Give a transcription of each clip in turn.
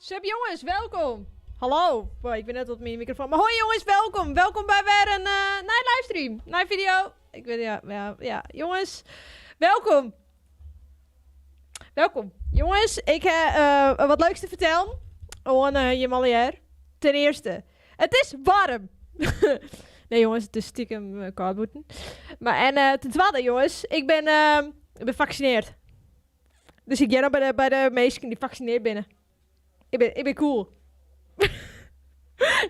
Sup jongens, welkom! Hallo! Boy, ik wit net wat myn microfoon. Maar hoi jongens, welkom! Welkom by wer in uh, nije livestream, nije video. Ik wit, ja, ja, ja. Jongens, welkom! Welkom. Jongens, ik ha uh, wat leuks te fertellen oan uh, jim allegear. Ten earste, it is waarm! nee jongens, it is stiekem uh, kâld bûten. Maar en uh, ten twadde jongens, ik ben, uh, ik ben faksinearre. Dus ik hear by de minsken dy't faksinearre binne. Ik ben cool.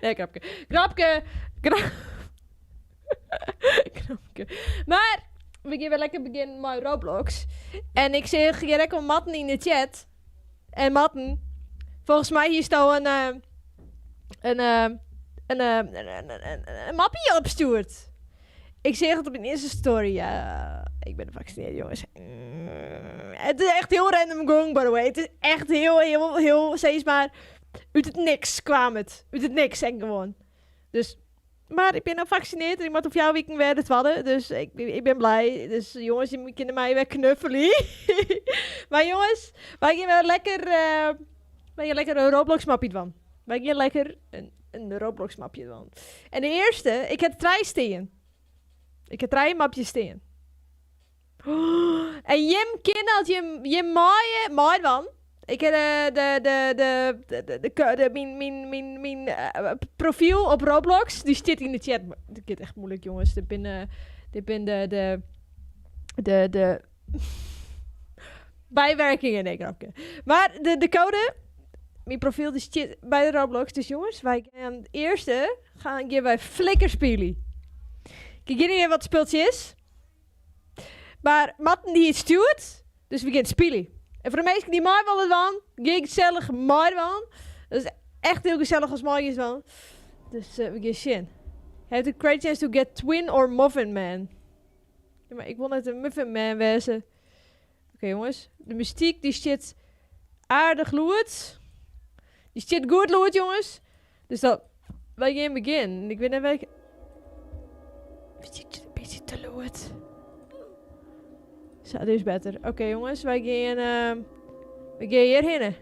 nee, grapke. Grapke! Gra grapke. Mar we gean wer lekker begjinnen mei Roblox. En ik seach hjir ek al Matten yn de chat. En Matten, folgens my hiesto in, uh, in, uh, in, uh, in, in, in, in mappie opstjoerd. Ik seach it op myn Insta story. Ja, ik ben faksinearre, jongens. It is echt hiel random gong, by the way. It is echt hiel, hiel, hiel, sis mar, út it niks kaam it. Út it niks, en gewoan. Dus, mar ik bin no faksinearre en ik moat oer 4 wiken wer de twadde. Dus ik, ik ben blij. Dus jongens, jim kinne my wer knuffelje. Mar jongens, wy gean wer lekker, uh, wy gean lekker in Roblox mappie dwaan. Wy gean lekker in Roblox mapje dwaan. En de earste, ik ha trije stean. Ik ha trije mapjes stean. En jim kinne as jim, jim meie meidwaan. Ik ha de, de, de, de, de, de, de, de, myn, myn, myn, myn uh, profyl op Roblox, dy stiet yn de chat. Dit giet echt muoilik, jongens. Dit binne, dit binne de, de, de, de bywurkingen. Nee, grapke. Mar de, de code, myn profyl dy stiet by de Roblox. Dus jongens, wy gean de earste gaan, gean wy Flickr spylje. Ik ha gjin idee wat it spultsje is. Mar Marten dy it stjoerd, dus we gean spylje. En foar de minsken dy't mei wolle dwaan, gean gesellich meidwaan. Dat is echt hiel gesellich as mei dwaan. Dus uh, we gean sjen. Have the great chance to get Twin or Muffin Man. Ja, mar ik wol net in Muffin Man wêze. Oké jongens, de muzyk dy stiet aardich lûd. Dy stiet goed lûd jongens. Dus dat, wy gean begjinnen. Ik wit net wêr ik... Bytsje, bytsje te lûd. Sa, dit is better. Oké jongens, wy gean, uh, we gean hjirhinne.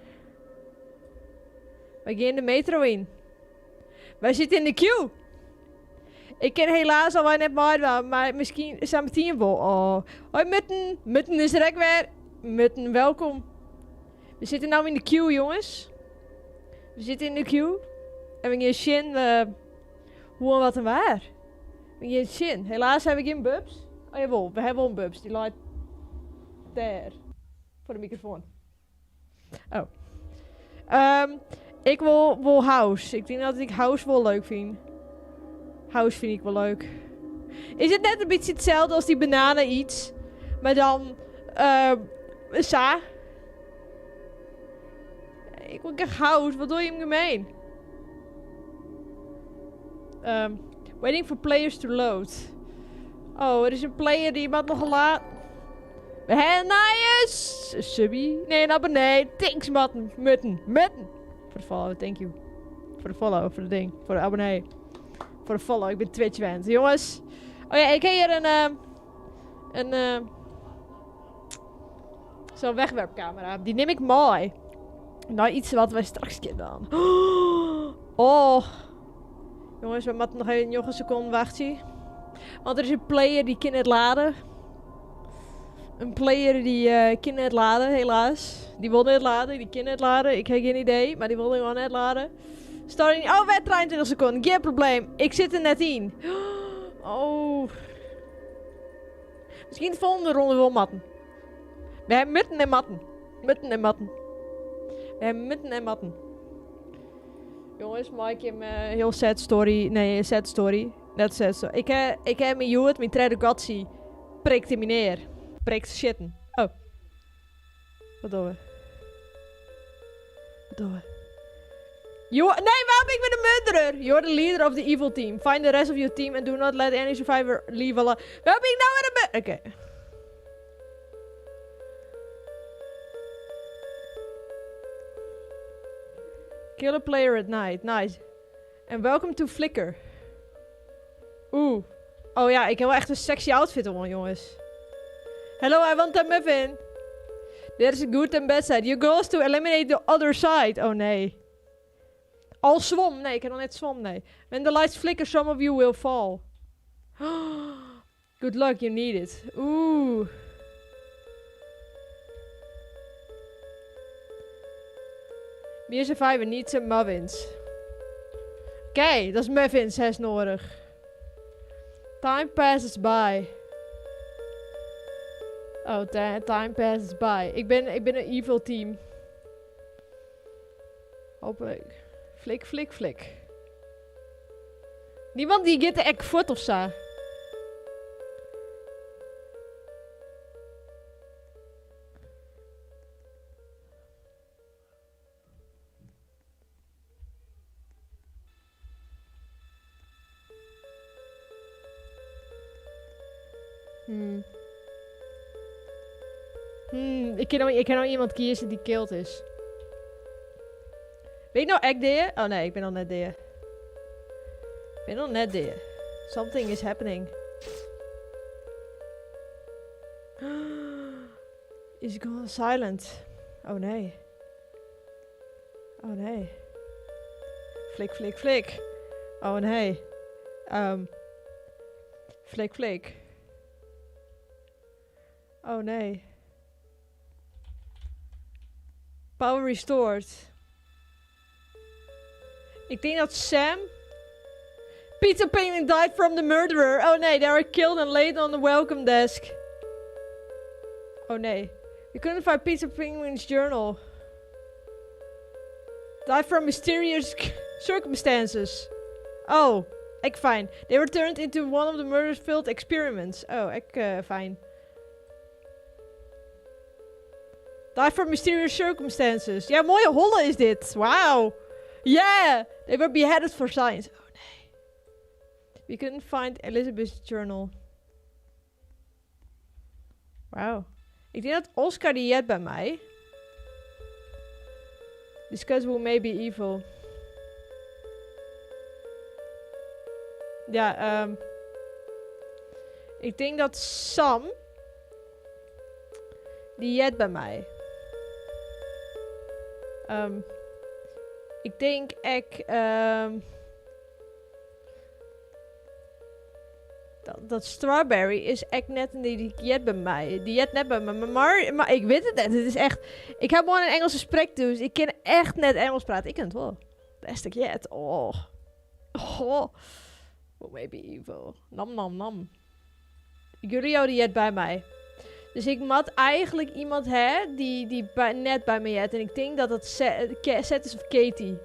Wy gean de metro yn. Wy sitte yn de queue. Ik kin helaas al net meidwaan, mar miskien sametien wol. Oh. Hoi Mutten, Mutten is der ek wer. Mutten, welkom. We sitte no yn de queue, jongens. We sitte yn de queue. En we gean sjen uh, hoe en wat en wêr. We gean sjen. Helaas ha we gjin bubs. Oh jawol, we ha wol in bubs. Dy leit dêr. Foar de mikrofoan. Oh. Um, ik wol wol house. Ik tink dat ik house wol leuk fyn. House fyn ik wol leuk. Is it net in bytsje itselde as dy banana iets? Mar dan uh, sa? Ik wol graach house. Wat dogge jim gemeen? Um, waiting for players to load. Oh, der is in player dy moat noch lade. We ha in nije subby. Nee, in abonnee. Thanks, Matten. Mutten. Mutten. Foar de follow, thank you. Foar de follow, foar de ding. Foar de abonnee. Foar de follow, ik bin Twitch wend. Jongens. Oh ja, ik ha hjir in... Uh, in uh, zo'n wegwerpcamera. Dy nim ik mei. Nei yts wat wy straks kinne dwaan. Oh. Jongens, we moatte noch even 9 sekonden wachtsje. Want der is in player dy kin net lade. In player dy uh, kin net lade, helaas. Dy wol net lade, dy kin net lade. Ik ha gjin idee, mar dy wol gewoan net lade. Starting, oh, wer 23 sekonden. Gjin probleem. Ik sit der net yn. Oh. Miskien de folgjende ronde wol moatten. We ha mutten en matten. Mutten en matten. We ha mutten en matten. Jongens, mei ik jim uh, hiel sad story. Nee, sad story. Net sad story. Ik ha my hjoed, myn tredde gatsje, prikt yn myn ear. Prikt sjitten. Oh. Wat dogge we? Wat dogge we? Jo, nee, wêrom bin ik wer de murderer? You're the leader of the evil team. Find the rest of your team and do not let any survivor leave alive. Wêrom bin ik no wer de murderer? Oké. Kill a player at night. Nice. And welcome to Flickr. Oeh. Oh ja, ik ha wol echt in sexy outfit oan, jongens. Hello, I want a muffin. There is a good and bad side. Your goal is to eliminate the other side. Oh nee. Al swom? Nee, ik ha noch net swom, nee. When the lights flicker, some of you will fall. Good luck, you need it. Oeh. Be survivor needs some muffins. Oké, dat is muffins, is nodig. Time passes by. Oh, time passes by. Ik ben een evil team. Hopelijk. Flik, flik, flik. Niemand die gaat echt voort of zo. Ik kan nou iemand kiezen die killed is. Ben ik nou echt dead? Oh nee, ik ben al net dead. Ik ben nog net dead. Something is happening. Is gone silent. Oh nee. Oh nee. Flik, flik, flik. Oh nee. Flik, flik. Oh nee. Power restored. Ik denk dat Sam... Peter Penguin died from the murderer. Oh nee, they were killed and laid on the welcome desk. Oh nee. We couldn't find Peter Penguin's journal. Died from mysterious circumstances. Oh, ik fijn. They were turned into one of the murder's failed experiments. Oh, ik fijn. Die from mysterious circumstances. Ja, mooie holle is dit. Wauw. Yeah! They were beheaded for science. Oh nee. We couldn't find Elizabeth's journal. Wauw. Ik denk dat Oscar die jet bij mij. Discuss who may be evil. Ja, ik denk dat Sam... Die jet bij mij. Ik denk ik... dat Strawberry is echt net die jet bij mij. Die jet net bij me. Maar ik weet het net. Het is echt... Ik heb gewoon een Engelse spreek dus. Ik ken echt net Engels praten. Ik ken het wel. Beste jet. Oh. Oh. Oh, maybe evil. Nam, nam, nam. Jullie die jet bij mij. Dus ik mat eigenlijk iemand hè, die net bij me jet. En ik denk dat dat Seth is of Katie.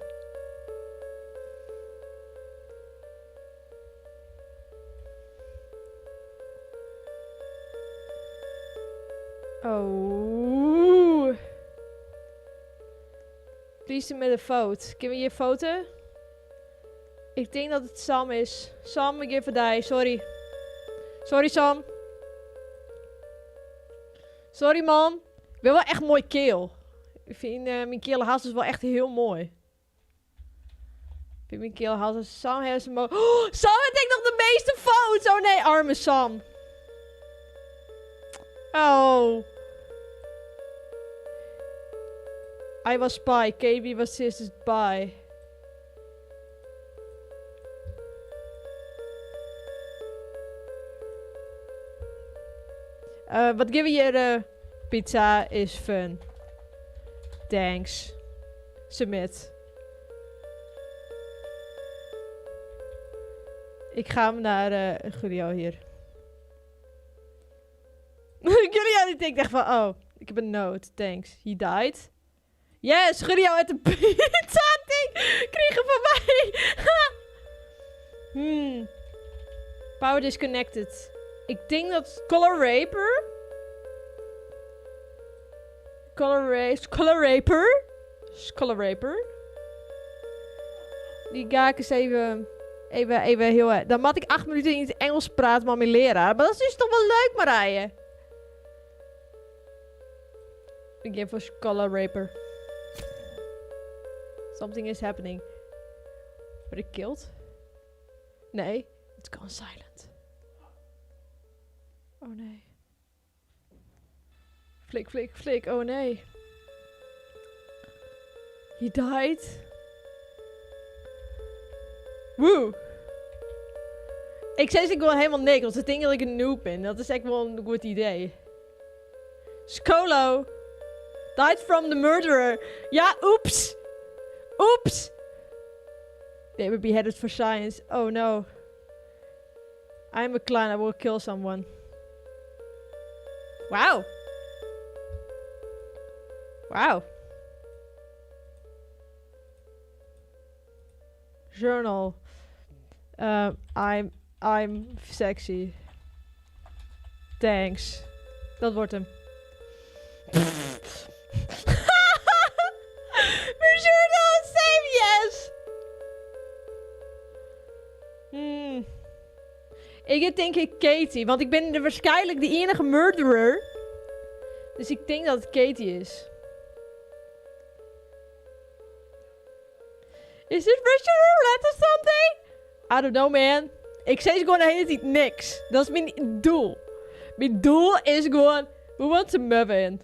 Oh. Please met een vote. Kunnen we hier voten? Ik denk dat het Sam is. Sam, ik give a die. Sorry. Sorry, Sam. Sorry, man. Ik ben wel echt mooi keel. Ik vind mijn keel haast is wel echt heel mooi. Ik vind mijn keel haast. Sam heeft een Oh, Sam heeft denk ik nog de meeste votes. Oh nee, arme Sam. Oh. I was spy. KB was sister spy. Wat geven je pizza is fun. Thanks. Submit. Ik ga hem naar Julio hier. Julio die denkt echt van, oh, ik heb een note. Thanks. He died. Yes, Julio uit de pizza ding kregen van mij. Power disconnected. Ik denk dat Color Raper. Color Race. Color Raper. Color Raper. Die ga ik eens even. Even, even heel. Dan moet ik 8 minuten in het Engels praten met mijn leraar. Maar dat is dus toch wel leuk, Marije. Ik geef voor Color Raper. Something is happening. Word ik killed? Nee, it's gone silent. Oh nee. Flik, flik, flik. Oh nee. He died. Woe. Ik sis gewoan hielendal niks, want se tinke dat ik in noob bin. Dat is echt wol in goed idee. Skolo. Died from the murderer. Ja, oeps. Oeps. They were beheaded for science. Oh no. I'm a clown, I will kill someone. Wow. Wow. Journal. I'm sexy. Thanks. Dat wordt hem. Mijn journal, save yes. Ik heb denk ik Katie, want ik ben de waarschijnlijk de enige murderer. Dus ik denk dat het Katie is. Is dit Russian roulette or something? I don't know, man. Ik zeg gewoon de hele tijd niks. Dat is mijn doel. Mijn doel is gewoon... We want to move in.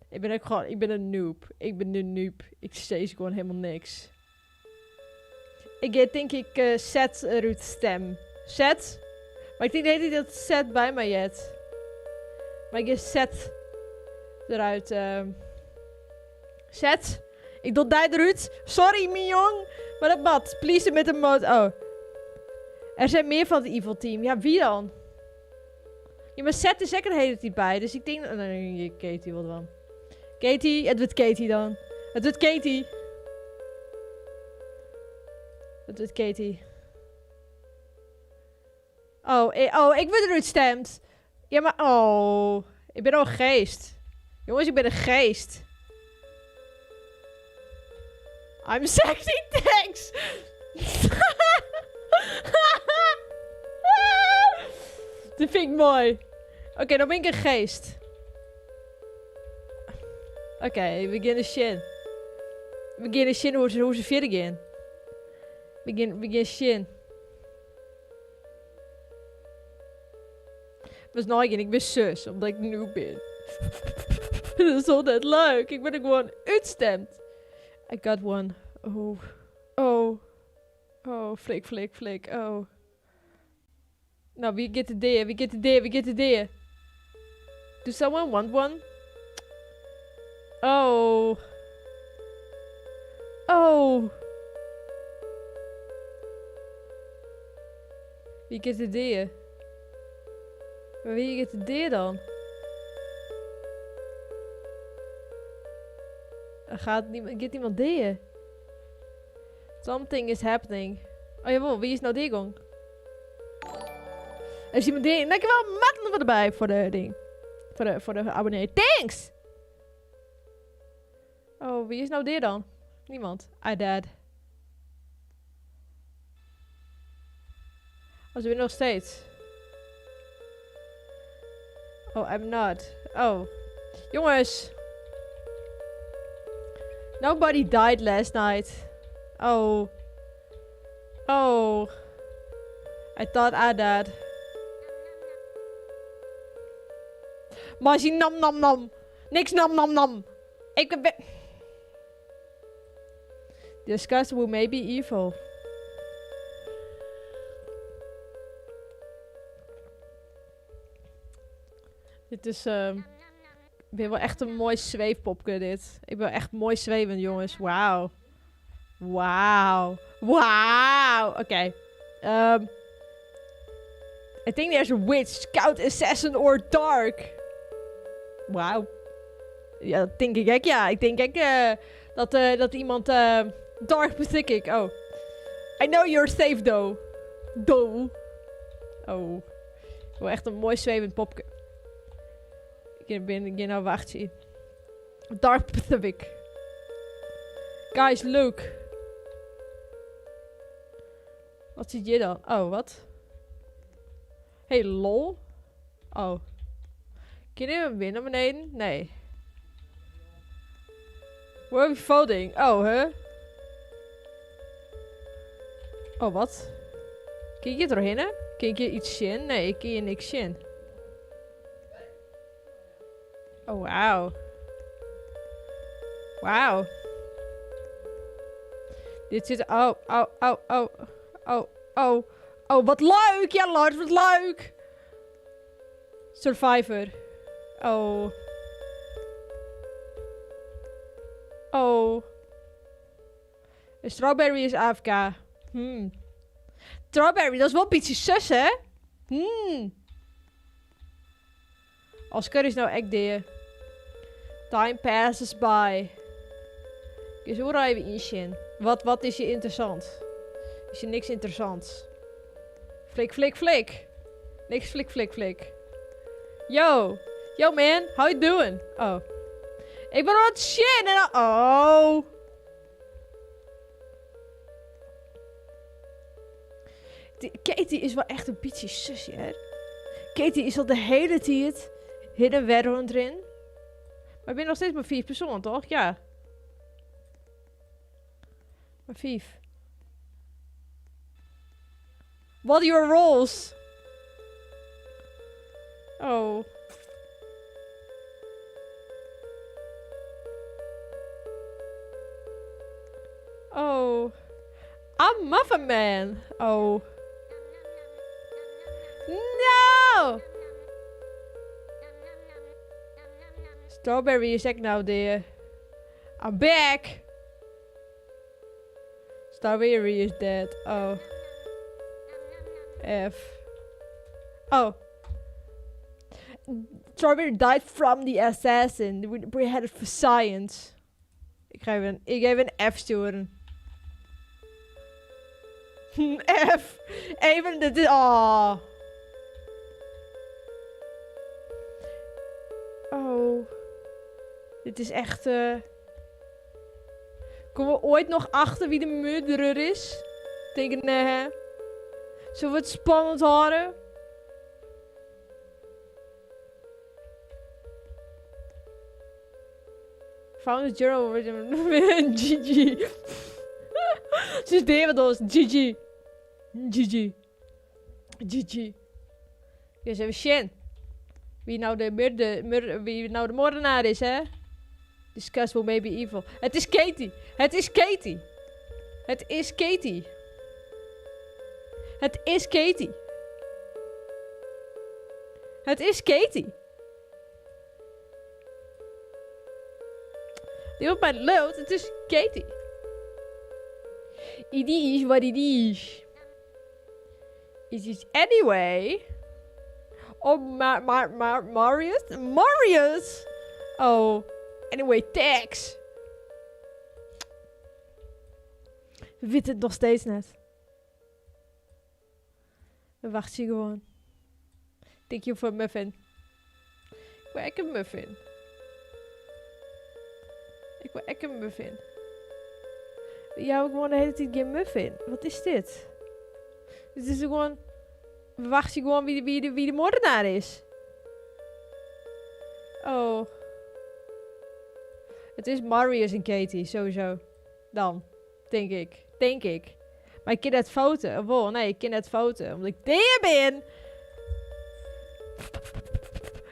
Ik ben ook gewoon... Ik ben een noob. Ik ben een noob. Ik zeg gewoon helemaal niks. Ik heb denk ik Seth eruit stem. Seth? Maar ik denk de hele tijd dat Seth bij mij jet. Maar ik heb Seth eruit. Seth? Ik doe daar eruit. Sorry, mijn jong. Maar dat mat. Please met een mod. Oh. Er zijn meer van het evil team. Ja, wie dan? Ja, maar Seth is zeker de hele tijd bij. Dus ik denk... Nee, nee, Katie wil dan. Katie, het wordt Katie dan. Het wordt Katie. Het wordt Katie. Oh, oh, ik word eruit gestemd. Ja, maar... Oh. Ik ben al een geest. Jongens, ik ben een geest. I'm sexy, thanks! Dat vind ik mooi. Oké, dan ben ik een geest. Oké, we beginnen sjen. We beginnen sjen hoe ze verder gaan. We beginnen sjen. Maar nou ik ben sus, omdat ik nieuw ben. Dat is altijd leuk. Ik ben er gewoon uitstemd. I got one. Oh. Oh. Oh, flik, flik, flik. Oh. Nou, wie get the deer? Wie get the deer? Wie get the deer? Do someone want one? Oh. Oh. Wie get the deer? Maar wie get the deer dan? Er gaat niemand, gaat iemand deer? Something is happening. Oh jawel, wie is nou deergong? Er is iemand deer. Dankjewel, Matten voor erbij voor de ding. Voor de abonnee. Thanks! Oh, wie is nou deer dan? Niemand. I dead. Oh, ze winnen nog steeds. Oh, I'm not. Oh. Jongens. Nobody died last night. Oh. Oh. I thought I died. Maar nam nam nam. Niks nam nam nam. Ik ben... Discuss who may be evil. Dit is... Ik ben wel echt een mooi zweefpopke dit. Ik ben echt mooi zwevend, jongens. Wauw. Wauw. Wauw. Oké. Okay. I think there's a witch, scout, assassin or dark. Wauw. Ja, dat denk ik ook, ja. Ik denk ook dat iemand... Dark Pacific. Oh. I know you're safe, though. Though. Oh. Wel echt een mooi zwevend popke. Ik ben nou wachten. Dark Pacific. Guys, look. Wat ziet je dan? Oh, wat? Hey, lol. Oh. Kunnen we weer naar beneden? Nee. Where are we voting? Oh, huh? Oh, wat? Kun je er doorheen? Kun je iets zien? Nee, ik kan je niks zien. Oh, wauw. Wauw. Dit zit... Oh, oh, oh, oh. Oh, oh. Oh, wat leuk! Ja, Lars, wat leuk! Survivor. Oh. Oh. Een strawberry is AFK. Strawberry, dat is wel een beetje sus, hè? Oscar is nou echt dead. Time passes by. Ik zo even inzien. Wat is je interessant? Is je niks interessants? Flik, flik, flik. Niks flik, flik, flik. Yo. Yo man, how you doing? Oh. Ik ben aan het shit en dan... Oh. Die, Katie is wel echt een beetje susje, hè? Katie is al de hele tijd hidden weer erin. Maar ik ben nog steeds maar 4 personen, toch? Ja. Maar 5. What are your roles? Oh. Oh. I'm Muffin Man. Oh. No! Strawberry is echt nou dear. I'm back! Strawberry is dead. Oh. F. Oh. Strawberry died from the assassin. We had it for science. Ik ga even, ik even een F sturen. F. Even de... Oh. Oh. Dit is echt... Komen we ooit nog achter wie de murderer is? Denk ik, nee, hè? Zullen we het spannend houden? Found the journal with GG. Ze is David als GG. GG. GG. Eens even Shin. Wie nou de murder, murder, wie nou de moordenaar is, hè? Discuss will maybe evil. Het is Katie. Het is Katie. Het is Katie. Het is Katie. Het is Katie. Die op mijn lult. Het is Katie. It is what it is. It is anyway. Oh, Marius? Marius! Oh. Anyway, thanks. We weten het nog steeds net. We wachten hier gewoon. Thank you for muffin. Ik wil echt een muffin. Ik wil echt een muffin. Ja, ik gewoon de hele tijd geen muffin. Wat is dit? Dit is gewoon... We wachten gewoon wie de moordenaar is. Oh. Het is Marius en Katie, sowieso. Dan. Denk ik. Denk ik. Maar ik kan het fouten. Oh, nee, ik kan het fouten. Omdat ik deer ben.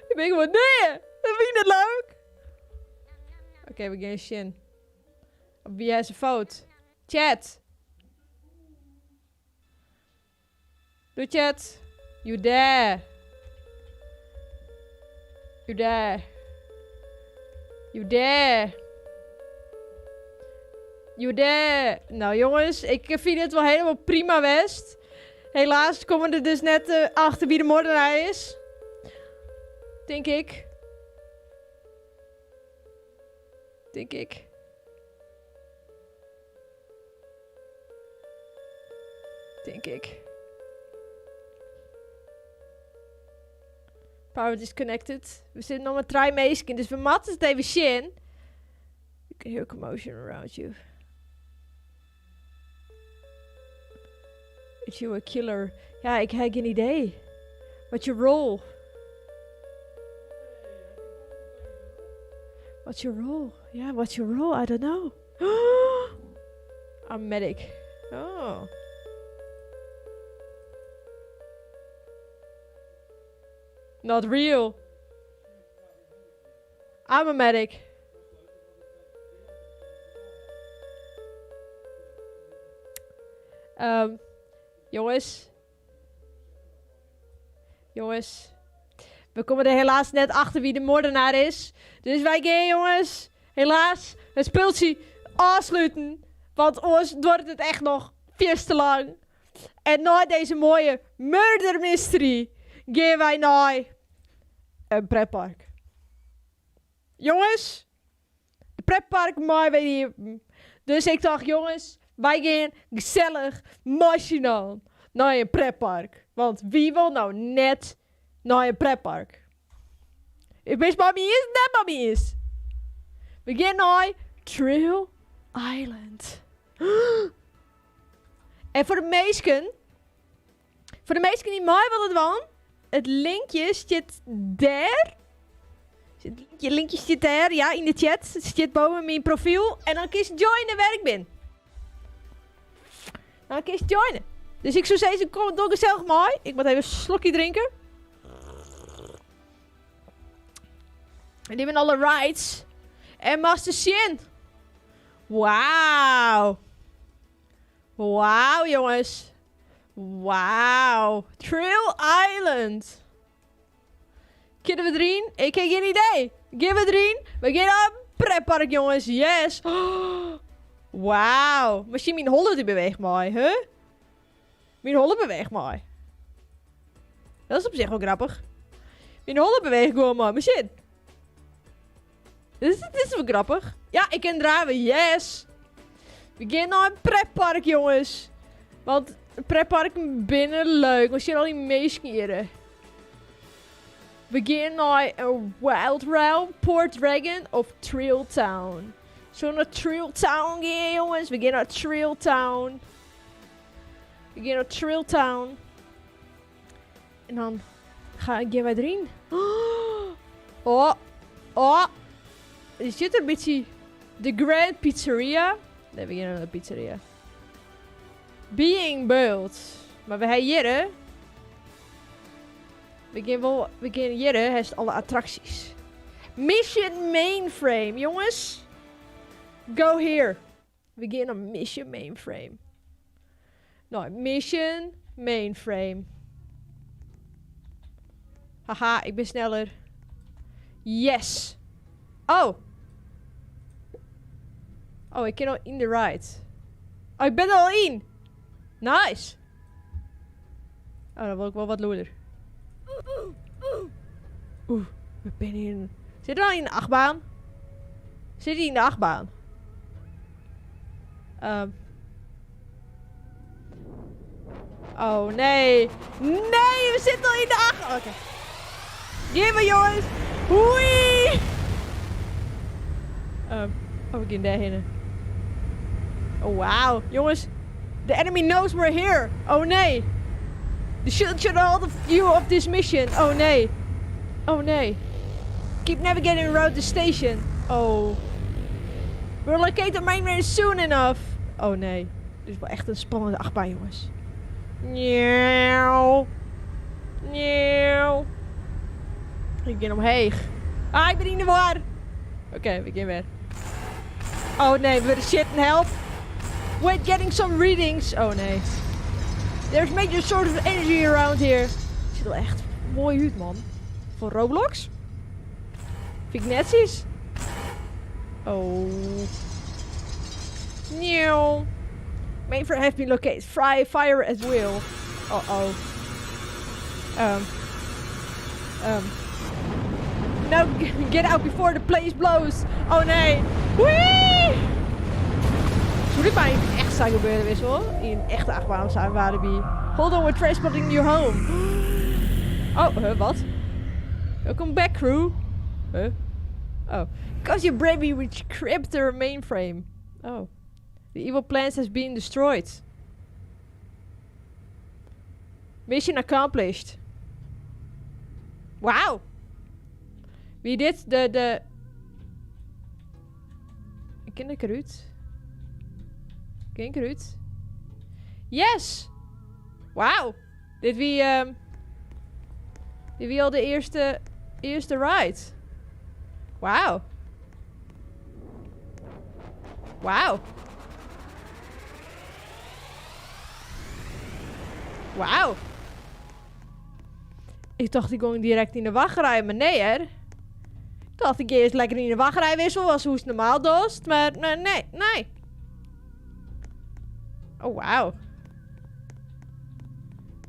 Ik ben gewoon deer. Dat vind ik niet leuk. Oké, we gaan shin. Op wie is een fout? Chat. Doe chat. You there. You there. You there. You there. Nou jongens, ik vind het wel helemaal prima best. Helaas komen we er dus net achter wie de moordenaar is. Denk ik. Denk ik. Denk ik. Power disconnected. We zitten nog met drie meisjes, dus we moeten het even zien. You can hear commotion around you. Is you a killer? Ja, ik heb geen idee. What's your role? What's your role? Yeah, what's your role? I don't know. I'm medic. Oh. Not real. I'm a medic. Jonges. Jonges. We komme der helaas net achter wie de moordenaar is. Dus wy gean, jonges, helaas it spultsje ôfsluten. Want oars duorret it echt noch fierste lang. En nei dizze moaie murder mystery gean wy nei in pretpark. Jonges, de pretpark mei wer iepen. Dus ik tocht, jonges, wy gean gesellich mei syn allen nei in pretpark. Want wie wol no net nei in pretpark? Ik bist mei my iens of net mei my iens? We gean nei Thrill Island. En foar de minsken, foar de minsken dy't mei wolle dwaan, it linkje stiet dêr. Het linkje stiet dêr, ja, yn de chat. It stiet boppe myn profyl. En dan kinst joinen wêr ik bin. Dan kinst joinen. Dus ik soe sizze, kom doch gesellich mei. Ik moat even in slokje drinke. En dit binne alle rides. En Master Shin. Wauw. Wauw, jonges. Wauw. Thrill Island. Kinne we deryn? Ik ha gjin idee. Gean we deryn? We gean nei in pretpark, jonges. Yes. Wauw. Miskien myn holle dy beweecht mei, huh? Myn holle beweecht mei. Dat is op sich wol grappich. Myn holle beweecht gewoan mei. Mar shit. Dit is wol grappich. Ja, ik kin drave. Yes. We gean nei in pretpark, jonges. Want pretparken binne leuk. We sjogge al dy minsken hjir. We gean nei in Wild Realm, Port Dragon of Thrill Town. Sille we nei Thrill Town gean, jonges? We gean nei Thrill Town. We gean nei Thrill Town. En dan gean wy deryn. Oh, oh. Er sit in bytsje de Grand Pizzeria. Nee, we gean nei de pizzeria. Being built. Mar we ha hjir. We gean wol, we gean hjir, hast alle attraksjes. Mission Mainframe, jonges. Go here. We gean nei Mission Mainframe. No, Mission Mainframe. Haha, ik bin sneller. Yes. Oh. Oh, ik kin al yn de ride. Oh, ik bin der al yn. Nice. Oh, dan wol ik wol wat lûder. Oeh, we binne yn... Sit er al yn de achtbaan? Sit hy yn de achtbaan? Oh nee. Nee, we sitte al yn de achtbaan. Oké. Gean we jonges. Hoi. Oh, we gean dêrhinne. Oh wow. Jonges, the enemy knows we're here. Oh nee. The shield should hold you of this mission. Oh nee. Oh nee. Keep navigating around the station. Oh. We'll locate the mainframe soon enough. Oh nee. Dit is wol echt in spannende achtbaan, jonges. Nieuw. Nieuw. Ik gean omheech. Ah, ik bin yn de war. Oké, we gean wer. Oh nee, we wurde sjitten, help. Wait, getting some readings. Oh nee. There's major source of energy around here. Sjocht der echt moai út, man. Foar Roblox? Fyn ik netsjes. Oh. Nieuw. Mainframe has been located. Fry, fire at will. Uh-oh. Now get out before the place blows. Oh nee. Wee! Soe dit mar yn echt sa gebeure, witst wol? Yn in echte achtbaan of sa in Walibi. Hold on, we're transporting you home. Oh, huh, wat? Welcome back, crew. Huh? Oh. Because your bravery which crypt the mainframe. Oh. The evil plans has been destroyed. Mission accomplished. Wauw. Wie dit? De... Kin ik derút? Kin ik derút? Yes! Wauw. Dit wie al de earste ride. Wauw. Wauw. Wauw. Ik tocht ik gong direkt yn de wachtrij, mar nee hear. Ik tocht ik gean earst lekker yn de wachtrij wissel, as hoe'tst normaal dochst, mar nee, nee. Oh, wauw.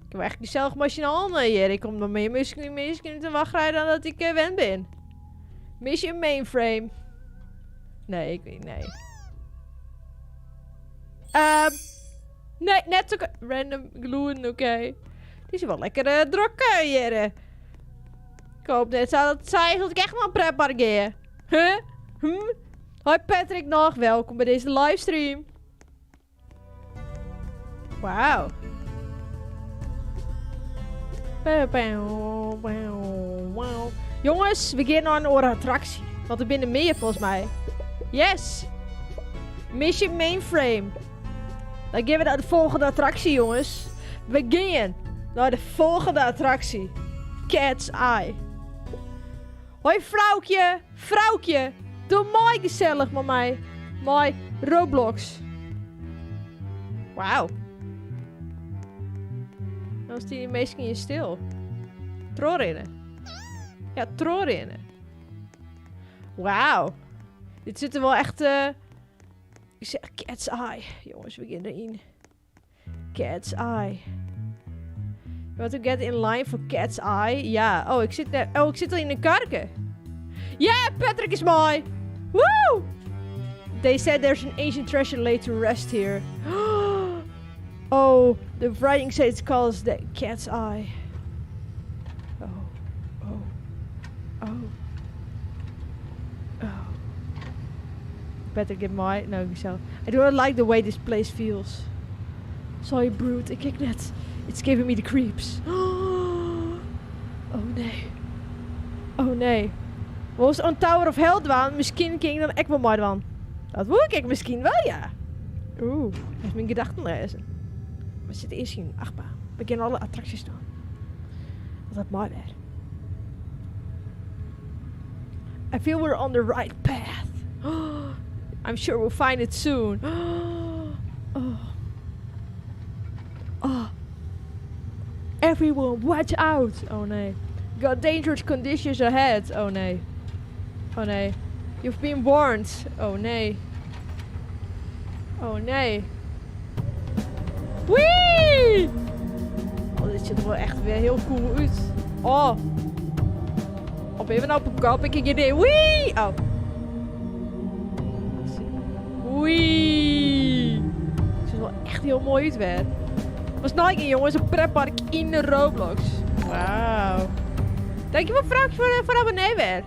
Ik ha echt gesellich mei syn allen hjir. Ik kom noch mear minsken, minsken út de wachtrij dan dat ik wend bin. Mission mainframe. Nee, ik weet nee. Nee, net zo random gloeien, oké. Het is wel lekker druk hier. Ik hoop net zo dat zij dat ik echt maar een pretpark ga. Huh? Hoi Patrick nog, welkom bij deze livestream. Wauw. Jongens, we gaan naar een oare attractie. Want er binnen meer volgens mij. Yes! Mission Mainframe. Dan gaan we naar de volgende attractie, jongens. We gaan naar de volgende attractie. Cat's Eye. Hoi vrouwtje, vrouwtje. Doe mooi gezellig met mij. Mooi Roblox. Wauw. Dan is die meestal hier stil. Trollrinnen. Ja, trollrinnen. Wauw. Dit zit er wel echt... Ik zeg Cat's Eye. Jongens, we gaan erin. Cat's Eye. You want to get in line for Cat's Eye? Ja. Oh, ik zit net, oh, ik zit al in een karke. Yeah, Patrick is mooi. Woo! They said there's an ancient treasure laid to rest here. Oh, the writing says it's called the Cat's Eye. Oh, oh, oh. Oh. Better get my... No, zo. I do not like the way this place feels. Sorry, brute. Ik kijk net. It's giving me the creeps. Oh nee. Oh nee. Was een Tower of Hell dwaan? Misschien ging ik dan echt wel mooi dwaan. Dat wil ik misschien wel, ja. Oeh, heeft mijn gedachten lezen. We zitten eerst in een achtbaan. We kunnen alle attracties doen. Dat mooi weer. I feel we're on the right path. I'm sure we'll find it soon. Oh. Oh. Everyone, watch out. Oh nee. Got dangerous conditions ahead. Oh nee. Oh nee. You've been warned. Oh nee. Oh nee. Wee! Oh, dit ziet er wel echt weer heel cool uit. Oh. Op even op een kop. Ik idee. Wee! Oh. Wee! Het ziet er wel echt heel mooi uit weer. Was Nike jongens, een pretpark in de Roblox. Wauw. Dankjewel vrouwtje voor abonnee weer.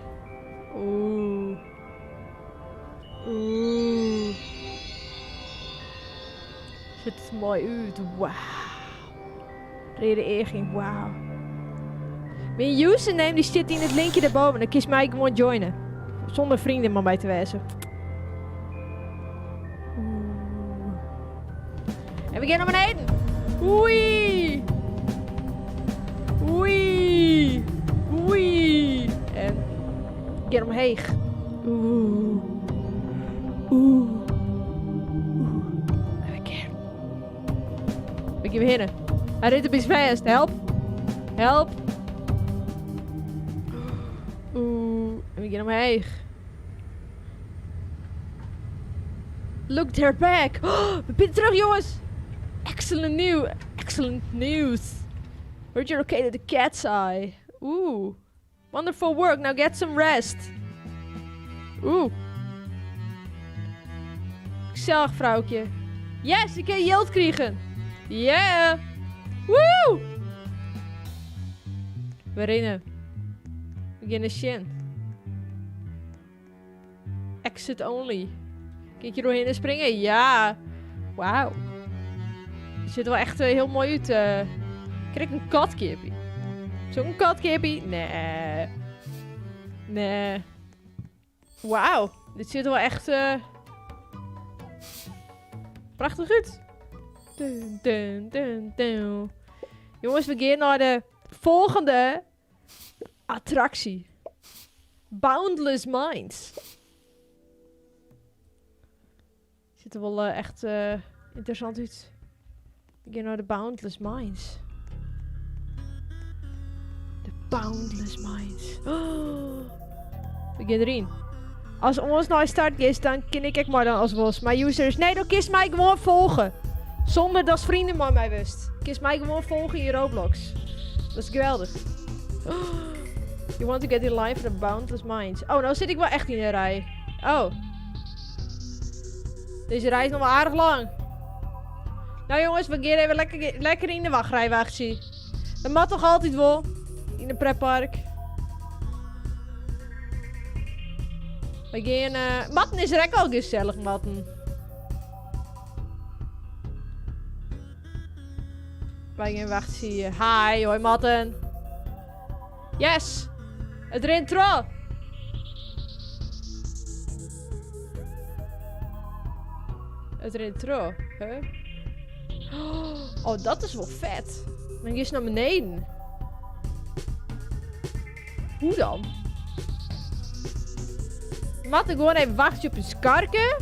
Oeh. Oeh. Ziet er mooi uit. Wauw. Reden Eerging, wauw. Mijn username die zit in het linkje daarboven. Dan kies mij gewoon joinen. Zonder vrienden maar bij te wijzen. Oeh. En we gaan naar beneden. Oei. Oei. Oei. En ik ga omheeg. Oeh. Oeh. Oeh. En we gaan. We gaan beginnen. Hij reed een beetje fast. Help. Help. Oeh. En we gaan omheeg. Look, they're back. Oh, we zijn terug, jongens. Excellent new. Excellent news. Heard you located the cat's eye. Oeh. Wonderful work. Now get some rest. Oeh. Gezellig, vrouwtje. Yes, ik heb geld krijgen. Yeah. Woe! We rennen. We gaan sjen. Exit only. Kijk je doorheen springen? Ja. Wauw. Het ziet er wel echt heel mooi uit. Krijg ik een katkippie? Zo'n katkippie? Nee. Nee. Wauw. Dit ziet er wel echt prachtig uit. Dun, dun, dun, dun. Jongens, we gaan naar de volgende attractie. Boundless Minds. Ziet er wel echt interessant uit. We gaan naar de Boundless Minds. Boundless Mines. Oh, we gean deryn. As oars nei start giest, dan kin ik ek mei dan as wos. My user is... Nee, dan kinst my gewoan folge. Sûnder datst freonen mei my wurdst. Kinst my gewoan folge yn Roblox. Dat is geweldich. You want to get in line for the Boundless Mines. Oh, no sit ik wol echt yn de rij. Oh. Dizze rij is noch wol aardich lang. No jonges, we gean even lekker, lekker yn de wachtrij wachtsje. Dat moat toch altyd wol? Yn in pretpark. We gean... Uh, Matten is der ek al gesellich, Matten. Wy gean wachtsje. Hi, hoi Matten. Yes! It rint troch! It rint troch, huh? Oh, dat is wol fet. Dan giest nei beneden. Hoe dan? Moat ik gewoan even wachtsje op in skarke?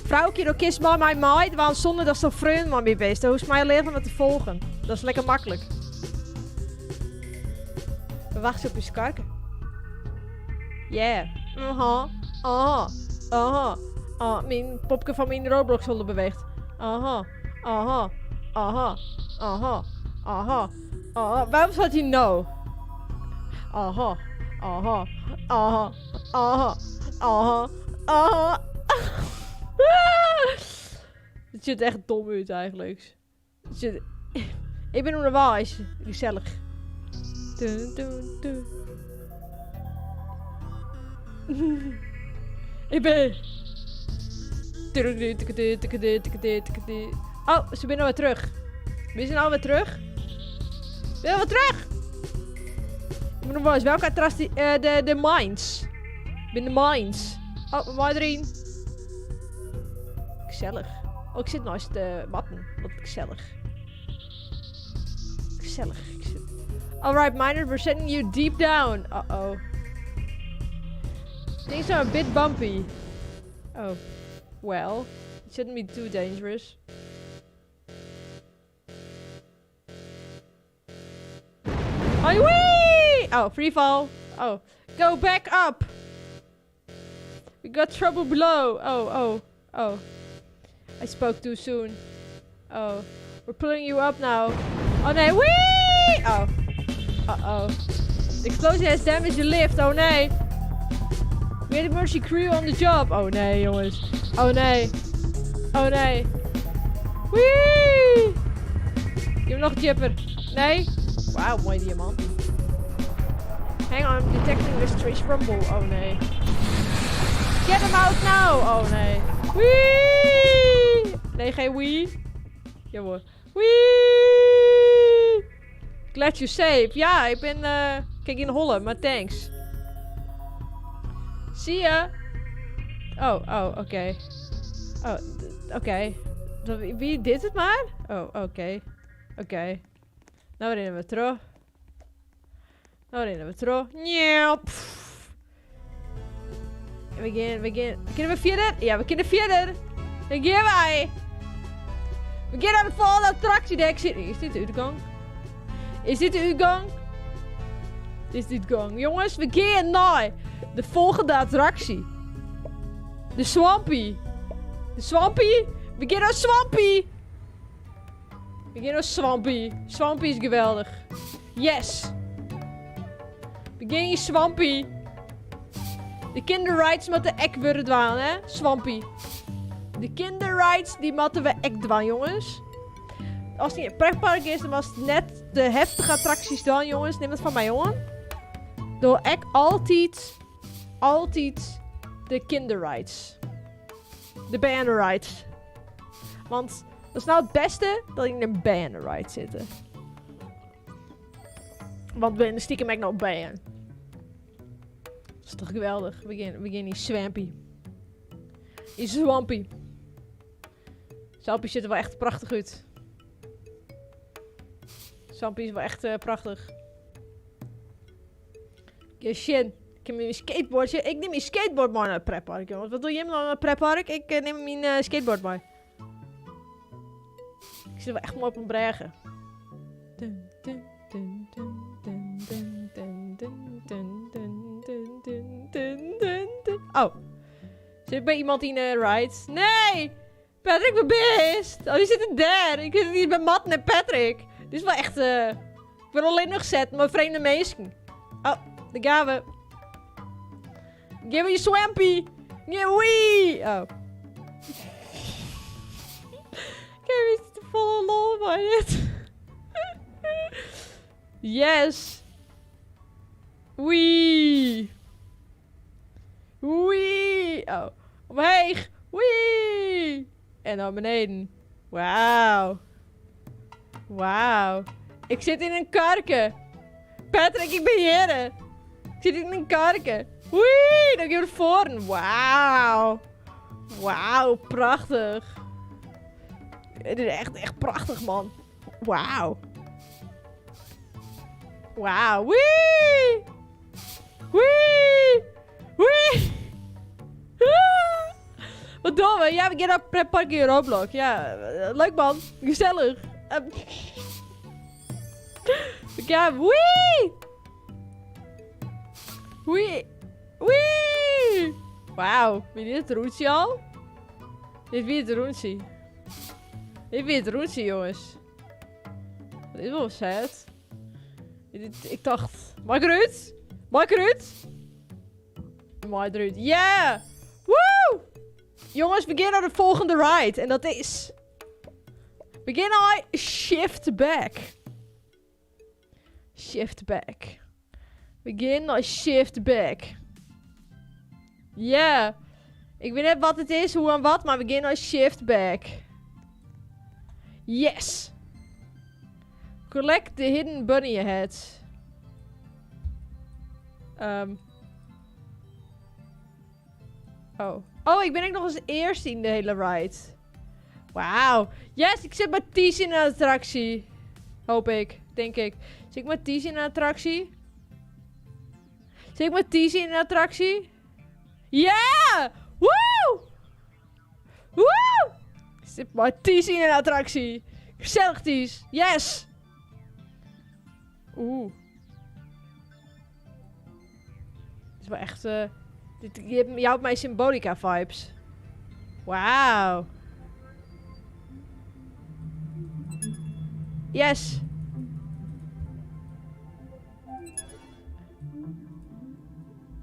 Froukje, do kinst mei my meidwaan sûnder datsto freon mei my bist. Do hoechst my allinnich mar te folgen. Dat is lekker maklik. We wachtsje op ús karke. Yeah. Aha. Aha. Aha. Oh, myn popke fan myn Roblox holle beweecht. Aha. Aha. Aha. Aha. Aha. Aha. Waarom staat hij no? Aha. Aha. Aha. Aha. Aha. Aha. Het ziet er echt dom uit eigenlijk. Het ziet... Ik ben onderwijs. Gezellig. Dun, dun, dun. Ik ben... Oh, se binne alwer terug. We zijn alweer terug. We zijn alweer terug! Ik moet nog wel eens welke attractie... Uh, de, de mines. Bin de mines. Oh, we moaie deryn. Gesellich. Oh, ik sit neist de matten. Wat gesellich. Gesellich. Ik zit... Alright, miners, we're sending you deep down. Uh-oh. Things are a bit bumpy. Oh. Well, it shouldn't be too dangerous. Hoi, wee! Oh, free fall. Oh. Go back up! We got trouble below. Oh, oh, oh. I spoke too soon. Oh. We're pulling you up now. Oh nee, wee! Oh. Uh-oh. The explosion has damaged the lift. Oh nee. We had emergency crew on the job. Oh nee, jongens. Oh nee. Oh nee. Wee! Ik heb nog een chipper. Nee? Wauw, mooi diamant. Hang on, I'm detecting a strange rumble. Oh nee. Get him out now! Oh nee. Wee! Nee, geen wee. Jawel. Wee! Glad you're safe. Ja, ik ben... Uh, kijk in de holle, maar thanks. Zie je? Oh, oh, oké. Okay. Oh, oké. Okay. Wie dit het maar? Oh, oké. Okay. Oké. Okay. No rinne we troch. No rinne we troch. We gean, we gean. Kinne we fierder? Ja, we kinne fierder. Dan gean wy. We gean nei de folgjende attraksje. Dêr sit. Is dit de útgong? Is dit de útgong? Dit is de útgong. Jongens, we gean nei de folgjende attraksje. De Swampy. De Swampy? We gean nei Swampy. We gean nei Swampy. Swampy is geweldich. Yes! We gean yn Swampy. De kinderrides moatte ek wurde dwaan, hè? Swampy. De kinderrides, dy moatte we ek dwaan, jongens. As it in pretpark is, dan moatst net de heftige attraksjes dwaan, jongens. Nim it fan my oan. Doch ek altyd, altyd de kinderrides. De bernerides. Want dat is no it bêste dat yn in berneride sitte. Want we binne stikem ek noch bern. Dat is toch geweldich. We gean, we gean yn Swampy. Yn Swampy. Swampy sjocht der wol echt prachtich út. Swampy is wol echt uh, prachtich. Gean sjen. Ik kin myn skateboard. Ik nim myn skateboard mei nei it pretpark, jongens. Wat dogge jimme no nei it pretpark? Ik eh, nim myn eh, skateboard mei. Ik sit wel echt moai op in brêge. Dun, dun, dun, dun, dun, dun, dun, dun, dun, dun, dun, dun, dun, dun, dun. Oh. Zit ik bij iemand in de ride? Nee! Patrick, waar bist? Oh, die zitten daar. Ik zit hier bij Matten en Patrick. Dit is wel echt... Ik wil alleen nog zetten met vreemde mensen. Oh, daar gaan we. Give me swampy. Give wee. Oh. Kijk, is de volle lol bij dit. Yes. Wee. Wee. Oh. Omheeg. Wee. En naar beneden. Wauw. Wauw. Ik zit in een karke. Patrick, ik ben hier. Ik zit in een karke. Wee, dan gaan we voor. Wauw. Wauw, prachtig. Het is echt, echt prachtig, man. Wauw. Wauw. Wee! Wee! Wee! Wat doen we? Ja, we gaan naar pretpark in Roblox. Ja, leuk man. Gezellig. We gaan... Wee! Wee! Wee! Wauw. Wie dit het rondje al? Dit wie het rondje. Dit wie het rondje, jongens. Dit is wel sad. Ik dacht... Mag ik eruit? Mag ik eruit? Mag ik eruit? Yeah! Woe! Jongens, we gaan naar de volgende ride. En dat is... We gaan naar Shift Back. Shift Back. We gaan naar Shift Back. Yeah. Ik weet net wat het is, hoe en wat, maar we gaan naar Shift Back. Yes. Collect the hidden bunny heads. Oh. Oh, ik ben ook nog eens eerste in de hele ride. Wauw. Yes, ik zit met Ties in een attractie. Hoop ik. Denk ik. Zit ik met Ties in een attractie? Zit ik met Ties in een attractie? Yeah! Woe! Woe! Ik zit met Ties in een attractie. Gezellig, Ties. Yes! Oeh. Het is wel echt... Dit, je hebt, jou hebt mij Symbolica vibes. Wauw. Yes.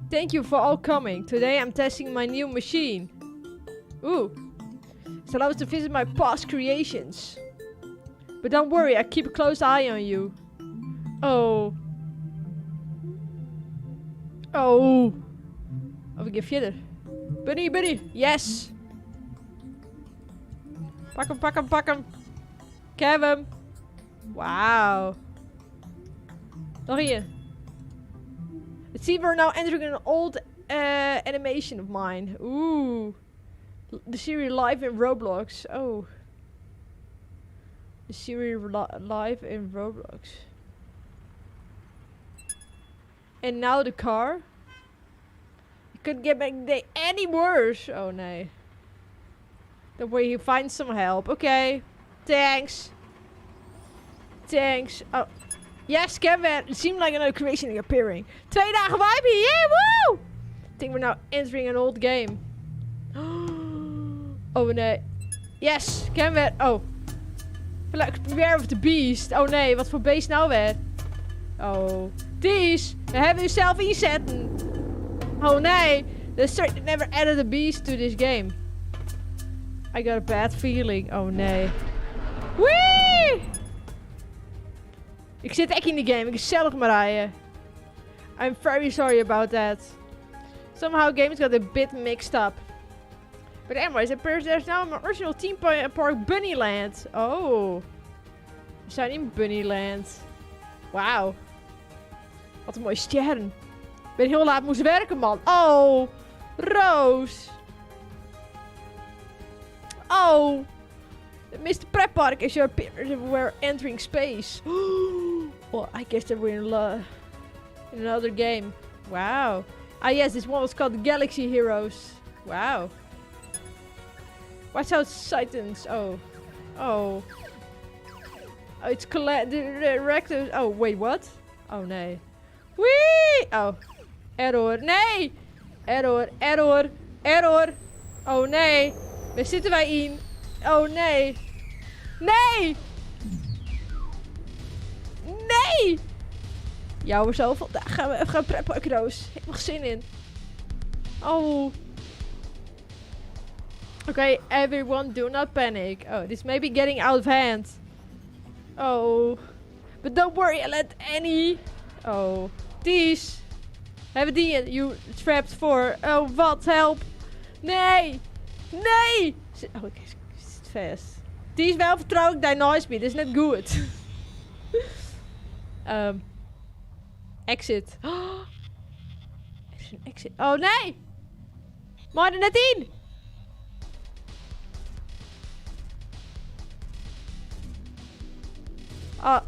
Thank you for all coming. Today I'm testing my new machine. Oeh. It allows to visit my past creations. But don't worry, I keep a close eye on you. Oh. Oh. Oh, we gaan verder. Bunny, bunny. Yes. Pak hem, pak hem, pak hem. Ik heb hem. Wauw. Nog hier. It seems we're now entering an old animation of mine. Oeh. The series live in Roblox. Oh. The series live in Roblox. And now the car. You couldn't get my day any worse. Oh nee. That way you find some help. Okay. Thanks. Thanks. Oh. Yes, Kevin. It seemed like another creation appearing. 2 dagen vibe hier. Yeah, woo! I think we're now entering an old game. Oh nee. Yes, Kevin. Oh. Beware of the beast. Oh nee, wat voor beest nou weer? Oh. Ties, we hebben u zelf inzetten. Oh nee. They certainly never added a beast to this game. I got a bad feeling. Oh nee. Wee! Ik zit echt in de game. Ik gezellig Marije. I'm very sorry about that. Somehow games got a bit mixed up. But anyways, it appears there's now an original theme park Bunnyland. Oh. We zijn in Bunnyland. Wauw. Wat een mooie sterren. Ik ben heel laat moest werken, man. Oh. Roos. Oh. Mr. Pretpark is your appearance we're entering space. Well, I guess that we're in another game. Wow. Ah yes, this one was called Galaxy Heroes. Wow. Watch out, Titans. Oh. Oh. Oh, it's the rector. Oh, wait, what? Oh, nee. Wee! Oh. Error. Nee! Error, error, error. Oh, nee. Waar zitten wij in? Oh, nee. Nee! Nee! Ja, we zo. Vandaag gaan we even gaan pretpark, Roos. Ik heb nog zin in. Oh. Okay, everyone do not panic. Oh, this may be getting out of hand. Oh. But don't worry, I let any... Oh. Ties. Hebben die you trapped for... Oh, wat? Help. Nee. Nee. Oh, ik zit vast. Die is wel vertrouw ik daar nooit meer. Dat is net goed. Exit. Oh, er is een exit. Oh, nee. Maar er net in. Oh,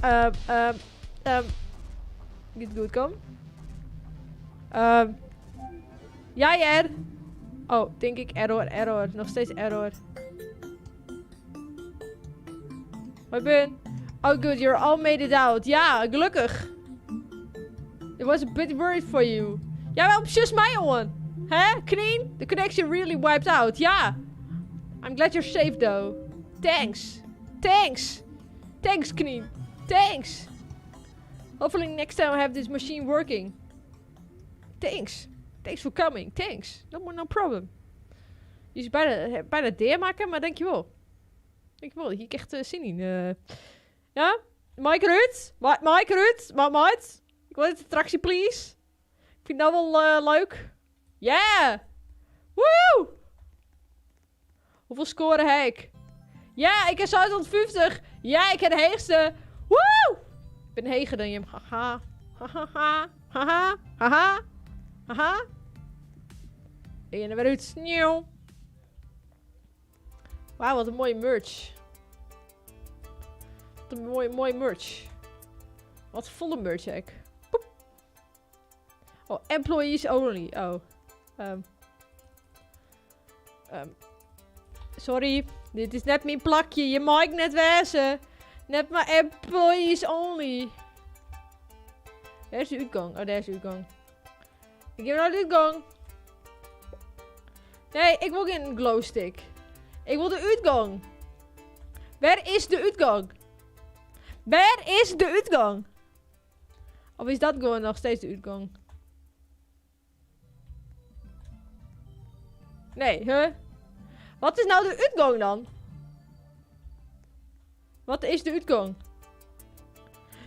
Niet goed kom. Ja, ja. Oh, denk ik error, error. Nog steeds error. Hoi, Ben. Oh, good. You're all made it out. Ja, gelukkig. It was a bit worried for you. Ja, wel precies mij, jongen. Hè? Kneen? The connection really wiped out. Ja. I'm glad you're safe, though. Thanks. Thanks. Thanks, Kneen. Thanks. Hopefully next time I have this machine working. Thanks. Thanks for coming. Thanks. No, no problem. Je is bijna deer maken, maar dankjewel. Dankjewel. Hier heb ik echt zin in. Ja? Mike Ruud? Mike Ruud? Mike? Ik wil dit attractie, please. Ik vind dat wel leuk. Yeah! Woe! Hoeveel scoren heb ik? Ja, ik heb 750. Ja, ik heb de hoogste. Woe! Ik ben heger dan je. Haha. Haha. Haha. Haha. Haha. En weer uit sneeuw. Wauw, wat een mooie merch. Wat een mooie, mooie merch. Wat volle merch, hè, ik. Poep. Oh, employees only. Oh. Sorry. Dit is net mijn plakje. Je mag net wezen. Net maar employees only. Daar is de uitgang. Oh, daar is de uitgang. Ik heb nou de uitgang. Nee, ik wil geen glowstick. Ik wil de uitgang. Waar is de uitgang? Waar is de uitgang? Of is dat gewoon nog steeds de uitgang? Nee, huh? Wat is nou de uitgang dan? Wat is de uitgang?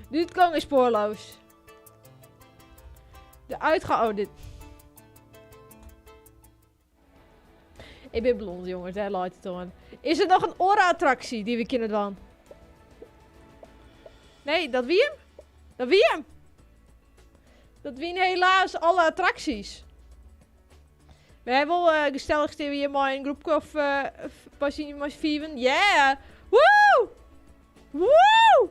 De uitgang is spoorloos. De uitgang... Oh, dit... Ik ben blond, jongens. Daar laat het aan. Is er nog een aura-attractie die we kunnen doen? Nee, dat wie hem? Dat wie hem? Dat wie helaas alle attracties. We hebben al gezellig staan hier maar een groepje of pas vieren. Yeah! Woe! Woe!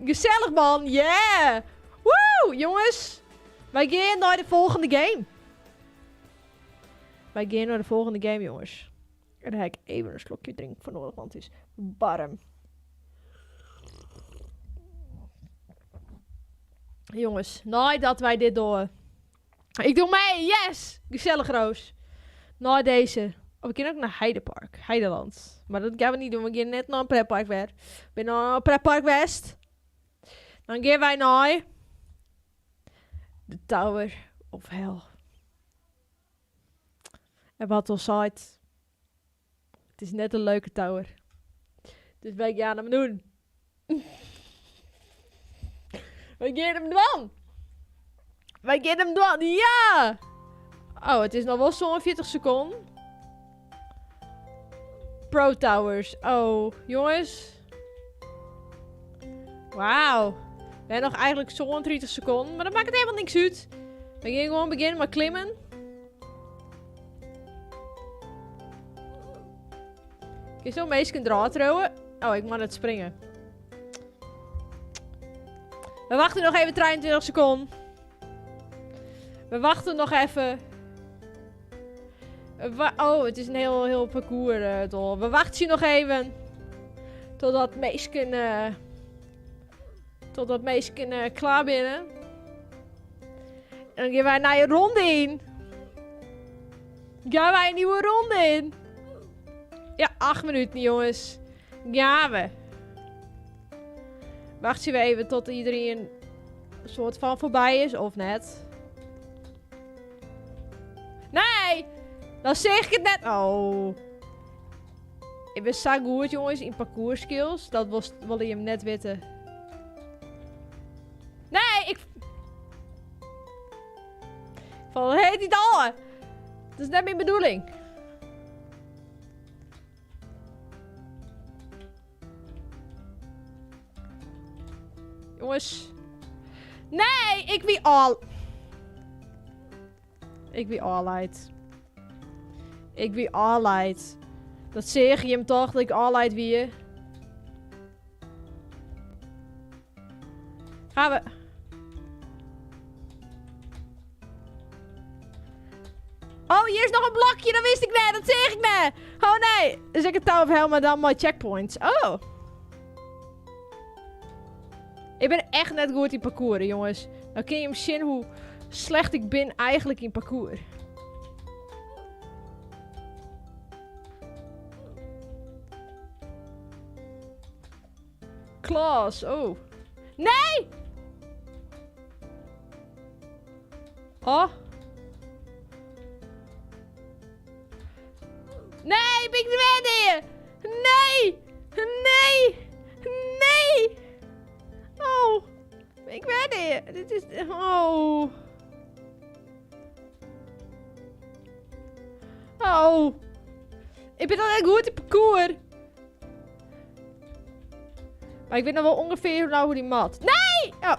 Gezellig man, yeah! Woe! Jongens, wij gaan naar de volgende game. Wij gaan naar de volgende game, jongens. En daar heb ik even een slokje drink voor nodig, want het is warm. Jongens, nadat wij dit door. Ik doe mee, yes! Gezellig, Roos. Na deze. Oh, we kunnen ook naar Heidepark. Heideland. Maar dat gaan we niet doen. We gaan net naar een pretpark weer. We zijn naar pretpark West. Dan gaan wij naar de Tower of Hell. En wat al zei, het is net een leuke tower. Dus wij gaan hem doen. Wij gaan hem doen. Wij gaan hem doen, ja! Oh, het is nog wel zo'n 40 seconden. Pro Towers. Oh, jongens. Wauw. We hebben nog eigenlijk zo'n 30 seconden. Maar dat maakt het helemaal niks uit. We gaan gewoon beginnen met klimmen. Ik kan zo meestal een draad trouwen. Oh, ik mag net springen. We wachten nog even 23 seconden. We wachten nog even. Oh, het is een heel, heel parcours, toch. We wachten hier nog even. Totdat meesken... Totdat minsken eh, klaar binne. En dan gean wy in nije ronde yn. Gaan wij een nieuwe ronde in. Ja, 8 minuten jongens. Gaan we. Wacht we even tot iedereen een soort van voorbij is, of net. Nee! Dan zeg ik het net. Oh. Ik ben zo goed, jongens, in parcours skills. Dat was, wilde je hem net weten. Nee, ik... Van, heet die al? Dat is net mijn bedoeling. Jongens. Nee, ik wie al. Ik wie all uit. Ik wie all uit. Dat zeg je hem toch, dat ik all uit wie. Gaan we. Oh, hier is nog een blokje. Dat wist ik net. Dat zeg ik net. Oh nee. Dus ik het touw of helemaal dan mijn checkpoints. Oh. Ik ben echt net goed in parcours, jongens. Nou kun je hem zien hoe slecht ik ben eigenlijk in parcours. Klaas, oh. Nee! Oh. Nee, ben ik er weer Nee! Nee! Nee! Oh. Ik ben hier. Dit is... Oh. Oh. Ik ben al goed in parcours. Maar ik weet nog wel ongeveer hoe die mat. Nee! Oh.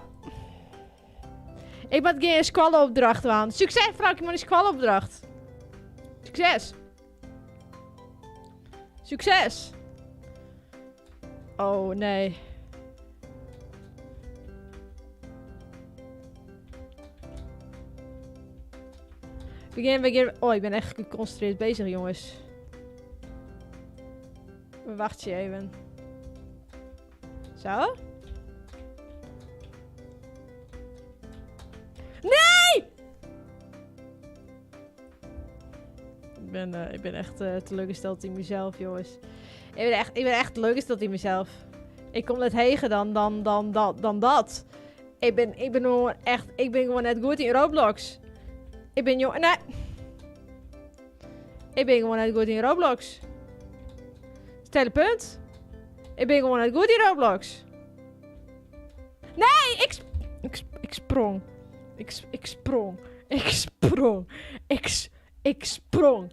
Ik moet geen squalopdracht aan. Succes, Frankie, maar die squalopdracht. Succes. Succes. Oh, nee. Begin, begin. Oh, ik ben echt geconcentreerd bezig, jongens. We wachten even. Zo? Nee! Ik ben, ik ben echt teleurgesteld in mezelf, jongens. Ik ben echt teleurgesteld in mezelf. Ik kom net hegen dan dat. Ik ben gewoon echt, ik ben gewoon net goed in Roblox. Ik ben jong, nee. Ik ben gewoon net goed in Roblox. Dat is het hele punt. Ik ben gewoon net goed in Roblox. Nee, ik sprong. Ik sprong. Ik sprong. Ik sprong.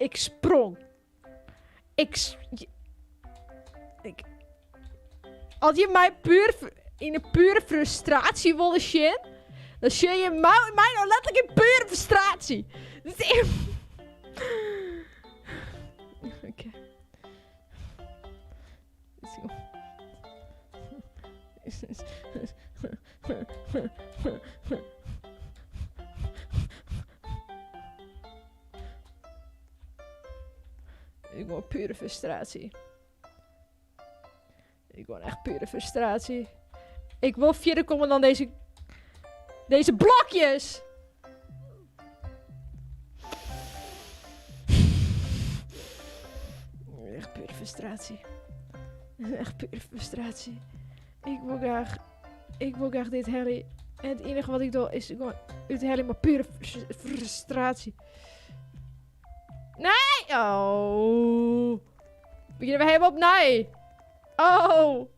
Ik sprong. Ik, als je mij puur in een pure frustratie wilde zien, dan zie je mij nou letterlijk in pure frustratie. Oké. Ik word pure frustratie. Ik word echt pure frustratie. Ik wil verder komen dan deze blokjes. Echt pure frustratie. Echt pure frustratie. Ik wil graag dit Harry. En het enige wat ik doe is gewoon het Harry, maar pure frustratie. Nee! Oh. Beginnen we helemaal opnieuw. Oh.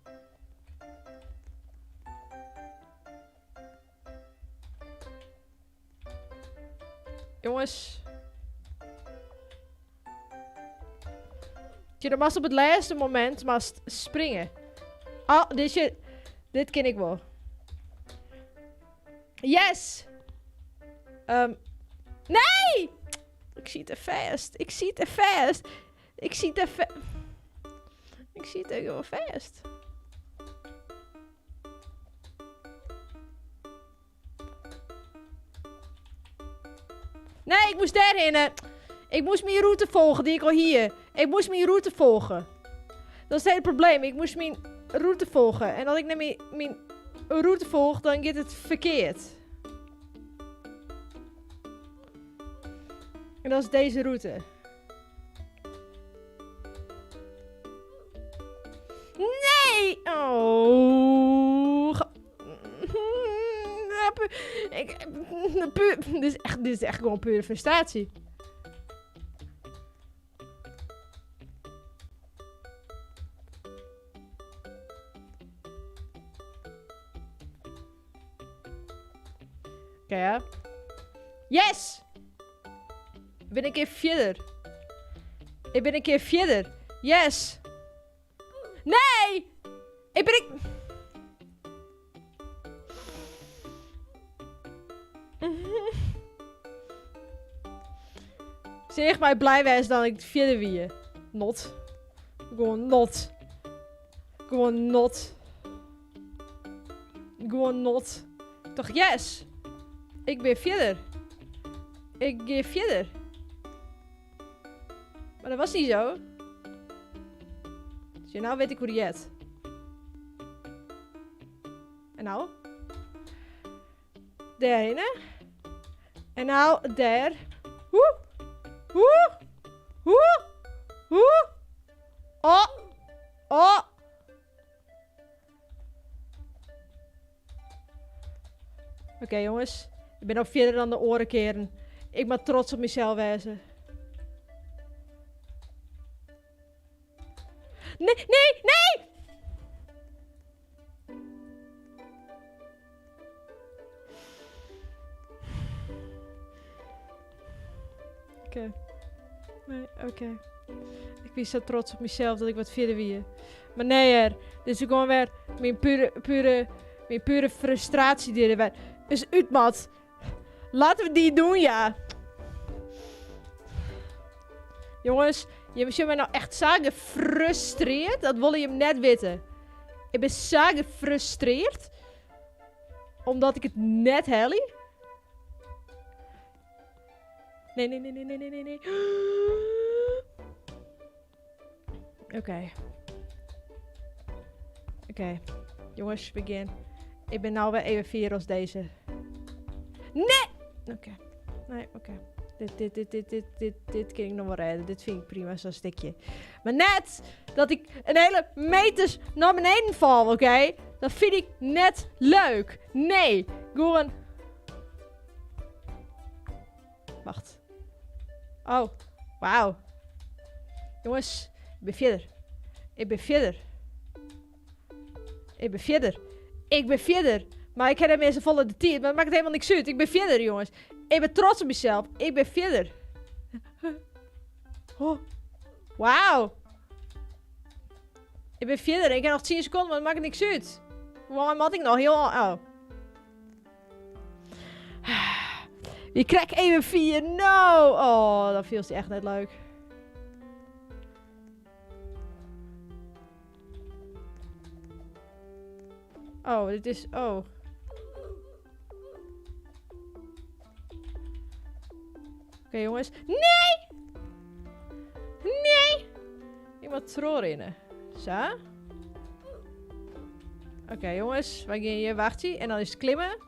Jongens. Je mag op het laatste moment maar springen. Oh, dit ken ik wel. Yes! Nee! Ik zie het vast. Ik zie het vast. Ik zie het Ik zie het gewoon vast. Nee, ik moest daarheen. Ik moest mijn route volgen die ik al hier. Ik moest mijn route volgen. Dat is het hele probleem. Ik moest mijn... rûte folge. En as ik net myn, myn rûte folch, dan giet it ferkeard. En dat is dizze rûte. Nee! Oh. Ik, dit, is echt, dit is echt gewoon pure frustratie. Oké, ja. Yes! Ik bin in kear fierder. Ik bin in kear fierder. Yes! Nee! Ik bin ik... Seach my blij wêze dat ik fierder wie. Not. Gewoan not. Gewoan not. Gewoan not. Toch yes! Ik bin fierder. Ik gean fierder. Maar dat was niet zo. Dus ja, nou weet ik hoe die heet. En nou? Daarheen, hè? En nou daar. Hoe? Hoe? Hoe? Hoe? Oh! Oh! Oké jongens, ik bin al fierder dan de oare kearen. Ik moat trots op mysels wêze. Nee, nee, nee! Oké. Nee, oké. Ik wie sa trots op mysels dat ik wat fierder wie. Mar nee hear, dit is gewoan wer myn pure, pure, myn pure frustratie dy't der wer ris út moat. Laten we die doen, ja. Jongens, jimme sjogge my no echt sa gefrustreerd. Dat wolle jimme net witte. Ik bin sa gefrustreerd. Omdat ik it net helje. Nee, nee, nee, nee, nee, nee, nee. Oké. Oké. Jongens, begin. Ik bin no wer even fierder as dizze. Nee! Oké. Nee, oké. Dit, dit, dit, dit, dit, dit, dit kin ik noch wol rêde. Dit fyn ik prima, sa'n stikje. Mar net dat ik in hiele meters nei beneden fal, oké? Dat fyn ik net leuk. Nee, gewoan... Wacht. Oh, wauw. Jongens, ik bin fierder. Ik bin fierder. Ik bin fierder. Ik bin fierder. Mar ik ha net mear safolle de tiid, mar it makket hielendal niks út. Ik bin fierder, jongens. Ik bin trots op mysels. Ik bin fierder. Oh. Wauw. Ik bin fierder. Ik ha noch 10 sekonden, mar it makket niks út. Hoe lang moat ik noch? Hiel... Oh. Je krijgt even 4. No! Oh, dat viel echt net leuk. Oh, dit is... Oh. Oké, jongens. Nee! Nee! Ik moet trollrennen. Zo. Oké, jongens. Wij gaan hier wachten. En dan is het klimmen.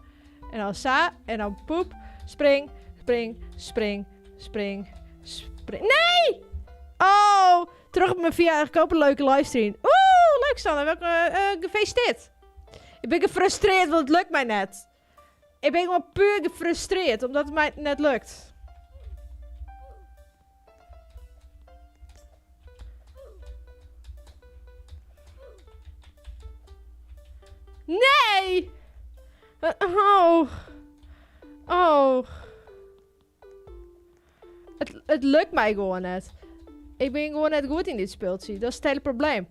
En dan sa. En dan poep. Spring, spring, spring, spring, spring. Nee! Oh! Terug op mijn verjaardag. Ik hoop een leuke livestream. Oeh, leuk Sanne. Welke, gefeliciteerd. Ik ben gefrustreerd, want het lukt mij net. Ik ben gewoon puur gefrustreerd, omdat het mij net lukt. Nee! Oh. Oh. Het lukt mij gewoon net. Ik ben gewoon net goed in dit speeltje. Dat is het hele probleem.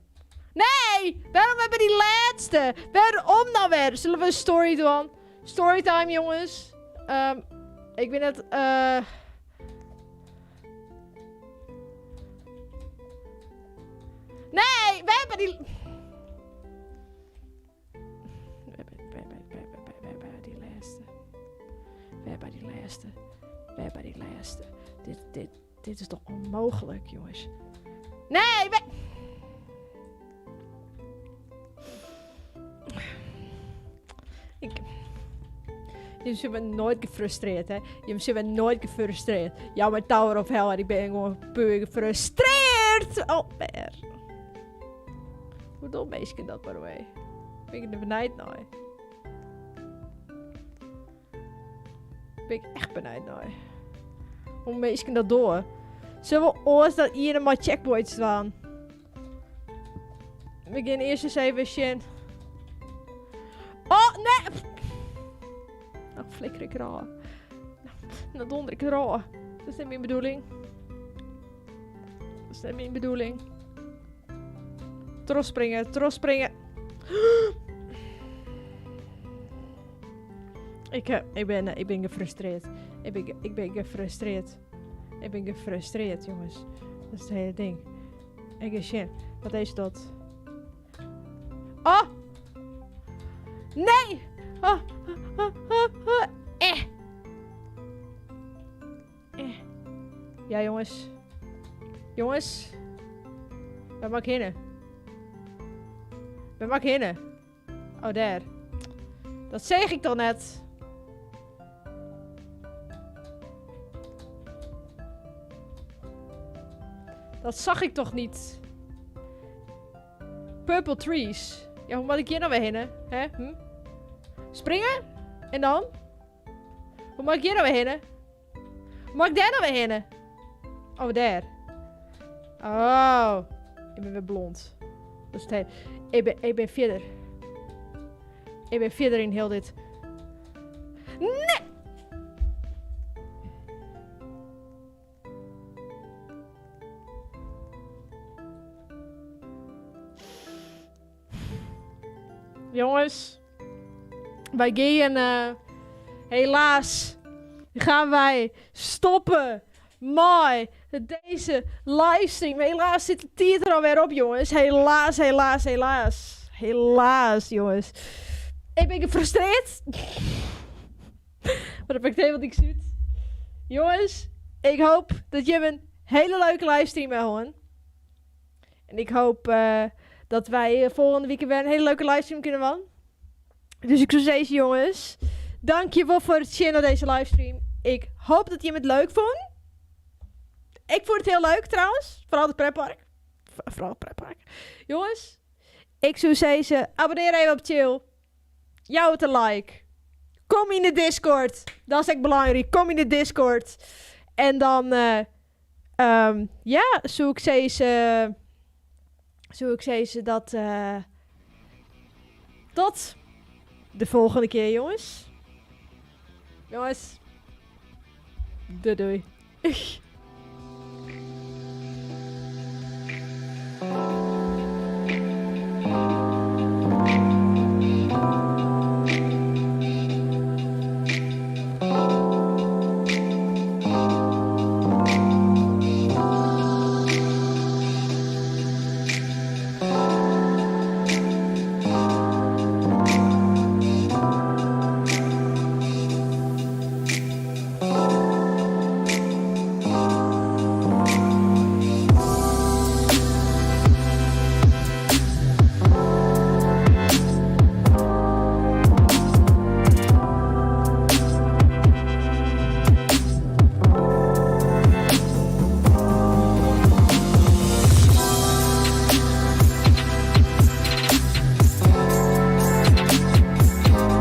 Nee! Waarom hebben die laatste? Waarom nou weer? Zullen we een story doen? Storytime, jongens. Ik ben net... Nee! We hebben die... We hebben, we hebben, we hebben, we hebben die laatste. We hebben die laatste. We hebben die laatste. Dit is toch onmogelijk, jongens. Nee, we... Jim sille noait gefrustreerd, hè. Jim sille noait gefrustreerd. Jou my Tower of Hell en ik ben gewoan puer gefrustreerd. Oh, wer. Hoe dom minsken dat, by the way. Ben ik der benijd nei. Ben ik echt benijd nei. Hoe minsken dat dogge. Sille we oars dat iene mei checkpoints dwaan? We gean earst ris even sjen. Oh, nee! Nou flikker ik derôf. Nou donder ik derôf. Dat is net myn bedoeling. Dat is net myn bedoeling. Trochspringe, trochspringe. Ik, eh, ik, ben, eh, ik ben gefrustreerd. Ik ben, ik ben gefrustreerd. Ik ben gefrustreerd, jongens. Dat is het hele ding. Ik ga sjen. Wat is dat? Oh! Nee! Oh, oh, oh, oh. Eh. Eh. Ja, jongens. Jongens. Waar mag ik hinne? Waar mag ik hinne? Oh, daar. Dat zeg ik toch net. Dat zag ik toch niet? Purple trees. Ja, hoe moet ik hier nou weer heen? Hè? Hm? Springen? En dan? Hoe moet ik hier nou weer heen? Hoe moet ik daar nou weer heen? Oh, daar. Oh. Ik ben weer blond. Dat is het hele. Ik ben verder. Ik ben verder in heel dit. Nee! Jongens, wij gaan, helaas gaan wij stoppen. Mooi, deze livestream. Helaas zit de titel er alweer op, jongens. Helaas, helaas, helaas. Helaas, jongens. Ik ben gefrustreerd. Maar dat maakt helemaal niks uit. Jongens, ik hoop dat je een hele leuke livestream hebt, hoor. En ik hoop dat wij volgende week weer een hele leuke livestream kunnen doen. Dus ik zou zeggen, jongens, dank je wel voor het zien naar deze livestream. Ik hoop dat je het leuk vond. Ik vond het heel leuk trouwens. Vooral het pretpark. Vooral het pretpark. Jongens, ik zou zeggen, abonneer even op chill. Jou het een like. Kom in de Discord. Dat is echt belangrijk. Kom in de Discord. En dan, ja, zou ik zeggen, zou ik zeggen dat, tot de volgende keer, jongens. Jongens. Doei doei.